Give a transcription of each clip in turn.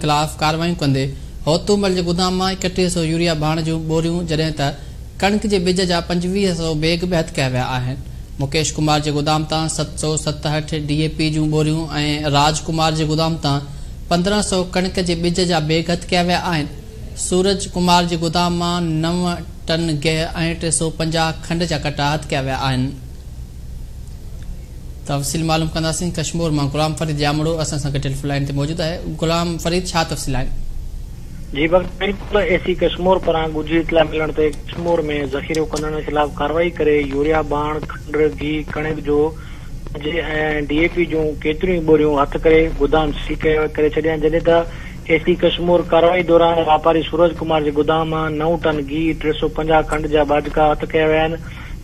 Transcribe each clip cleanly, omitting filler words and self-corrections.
خلاف ڪارروايون ڪندي هوتومل جي گدام مان 31 سئو يوريا ڀاڻ جون ٻوريون جڏهن ته ڪڻڪ جي ٻج جا 25 سئو بيگ به هٿ ڪيا ويا آهن. مڪيش ڪمار جي گدام تان 767 ڊي اي پي جون ٻوريون ۽ راج ڪمار جي گدام تان 15 سئو ڪڻڪ جي ٻج جا بيگ هٿ ڪيا ويا آهن. سورج ڪمار جي گدام مان 9 ٽن گيهه ۽ 350 کنڊ جا ڪٽا هٿ ڪيا ويا آهن. تفصيل معلوم ڪنداسين ڪشمور مان غلام فريد ڄامڙو اسان سان گڏ ٽيليفون لائين تي موجود آهي. غلام فريد ڇا تفصيل آهن؟ جي بلڪل اي سي ڪشمور پاران ڳجهي اطلاع ملڻ تي ڪشمور ۾ ذخيرو ڪندڙن خلاف ڪارروائي ڪري يوريا ڀاڻ، کنڊ، گيهه، ڪڻڪ جو ٻج ۽ ڊي اي پي جون ڪيتريون ئي ٻوريون هٿ ڪري گدام سيل ڪري ڇڏيا جڏهن ته اي سي ڪشمور ڪارروائي دوران واپاري سورج ڪمار جي گدام مان 9 ٽن گيهه، 350 کنڊ جا ٻاجڪا هٿ ڪيا ويا آهن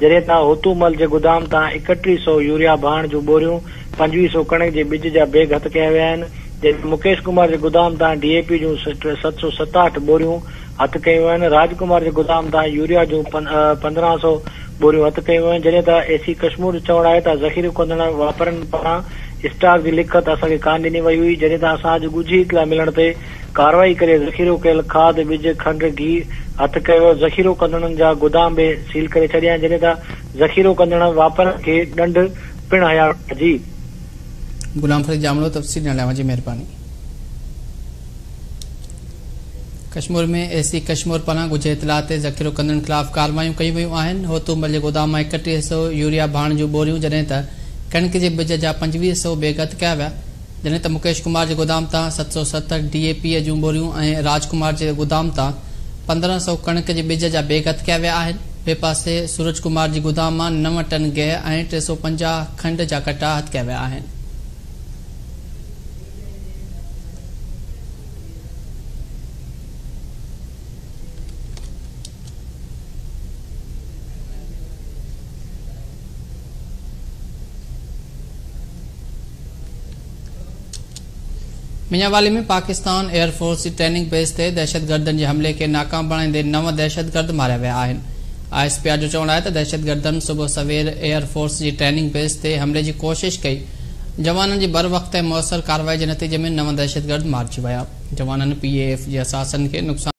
جڏهن ته هوتو مل جي گدام تان 31 سئو يوريا ڀاڻ جون ٻوريون، 25 سئو ڪڻڪ جي ٻج جا بيگ هٿ ڪيا ويا آهن جڏهن ته مڪيش ڪمار جي گدام تان ڊي اي پي جون 767 ٻوريون هٿ ڪيون ويون آهن، راج ڪمار جي گدام تان يوريا جون 15 سئو ٻوريون هٿ ڪيون ويون آهن، جڏهن ته اي سي ڪشمور جو چوڻ آهي ته ذخيرو ڪندڙ واپارين پاران اسٽاڪ جي لکت اسان کي ڪانه ڏني وئي هئي، جڏهن ته اسان اڄ ڳجهي اطلاع ملڻ تي ڪارروائي ڪري ذخيرو ڪيل کاڌ، ٻج، کنڊ، گيهه هٿ ڪيو ويو، ذخيرو ڪندڙن جا گدام به سيل ڪري ڇڏيا آهن، جڏهن ته ذخيرو ڪندڙ واپارين کي ڏنڊ پڻ هنيا ويا. جي. غلام فريد ڄامڙو تفصيل ڏيڻ لاء اوهان جي مهرباني. ڪشمور ۾ اي سي ڪشمور پاران ڳجهي اطلاع تي ذخيرو ڪندڙن خلاف ڪارروايون ڪيون ويون آهن. هوتو مل جي گودام مان 31 سئو يوريا ڀاڻ جون ٻوريون جڏهن ته ڪڻڪ جي ٻج جا 25 سئو بيگ هٿ ڪيا ويا جڏهن ته مڪيش ڪمار جي گودام تان 770 ڊي اي پي جون ٻوريون ۽ راج ڪمار جي گودام تان 15 سئو ڪڻڪ جي ٻج جا بيگ هٿ ڪيا ويا آهن. ٻئي پاسي سورج ڪمار جي گودام مان 9 ٽن گيهه ۽ 350 کنڊ جا ڪٽا هٿ ڪيا ويا آهن. ميانوالي ۾ پاڪستان ايئر فورس جي ٽريننگ بيس تي دهشتگردن جي حملي کي ناڪام بڻائيندي 9 دهشتگرد ماريا ويا آهن. I S P R جو چوڻ آهي ته دهشتگردن صبح سوير ايئر فورس جي ٽريننگ بيس تي حملي جي ڪوشش ڪئي، جوانن جي بروقت ۽ موثر ڪارروائي جي نتيجي ۾ 9 دهشتگرد مارجي ويا. جوانن پي اي ايف جي اثاثن کي نقصان.